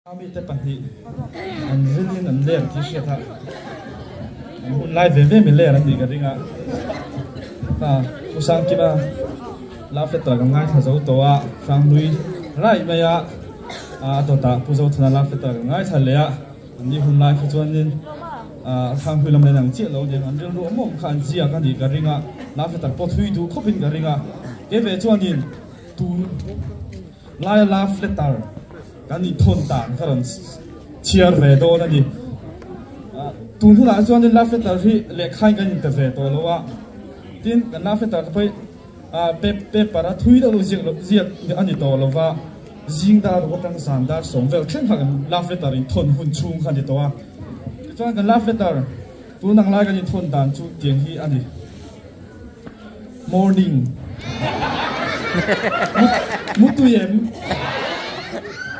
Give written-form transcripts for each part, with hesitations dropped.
A mite pahnih an rilin an ler tih hriat a, an hun lai ve ve mi ler an nih ka ring a. Ta Pu Sangkima love letter kan ngaithla zo tawh a, Hranglui raih mai a, a dawtah Pu Zothana love letter kan ngaithla leh a, an ni hun lai kha chuanin Hranglui lam len ang chiah lo aniang an rilru awm awm kha an ziak a nih ka ring a, love letter pawh thui duh khawpin ka ring a. Kei ve chuanin tun laia love letter Kan inthawn dan kha rawn chhiar ve dawn a ni. Tun hunah chuanin love letter hi lehkhain kan inte ve tawh lo a, tin kan love letter te pawh hi paper a thui deuh deuh ziak loh ziak a ni tawh lo va, zing dar ruk atang zan dar sawm vel thleng kha kan love letter inthawn hun chhung kha a ni tawh a. Tichuan kan love letter tun ang lai kan inthawn dan chu tiang hi a ni. Morning. Mutui em?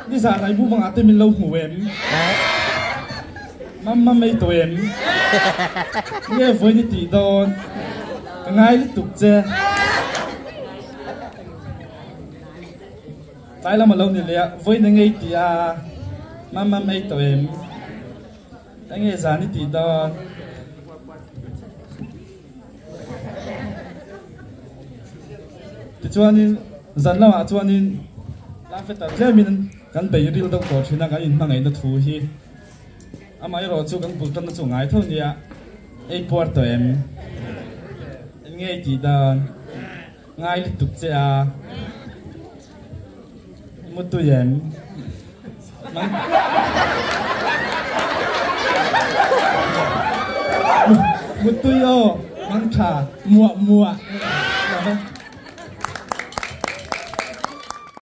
Nizan ai bu bangah te min lo hmu em? Mamma mei tawh em? Nge vawi ni tih dawn? Ka ngai lutuk che. Tlai lam a lo ni leh a, vawi na ngei tih a, Mamma mei tawh em? Enge zan i tih dawn? Tichuanin zan lamah chuanin Lafeta tlemin kan bei ril deuh tawh thin a, kan inhmangaihna thu hi amaherawh chu kan bul tanna chu ngai tho nia, ei puar tawh em? Eng nge i tih dawn? Ngai lutuk che a, mutui em? Mutui aw, mang tha, muah muah.